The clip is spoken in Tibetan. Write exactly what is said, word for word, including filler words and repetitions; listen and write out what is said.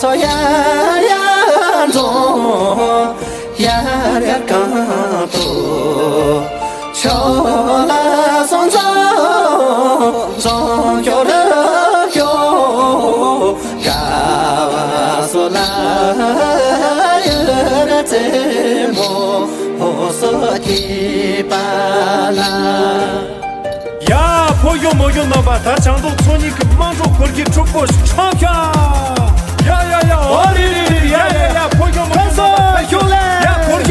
སོ་ཡར་ཡར་འཛོམས། ཡར་ཡར་གང་དུ། ཕྱོགས་ལ་སོང་ཙང་སོང་ཁྱོད་རབ་ཤོག་དགའ་བ་སོ་ལ་ཡུལ་རྩེ་མོ་སོ་སྐྱིད་པ་ལ། ཡ། ཕོ་གཞོན་མོ་གཞོན་རྣམ་པ། ད་བྱང་རྫོང་ཚོ་གཉིས་ཀྱི་དམངས་ཁྲོད་སྐོར་གྱི་ཕྲུ་གུ་ཁྲོམ་ཤ། ཡ་ཡ་ཡ། ཨོ་རེ་རེ་རེ། ཡ་ཡ་ཡ། ཕོ་གཞོན་མོ་གཞོན་རྣམ་པ། ཕེབས་ཤོག་ལེ། ཡ། སྐོར་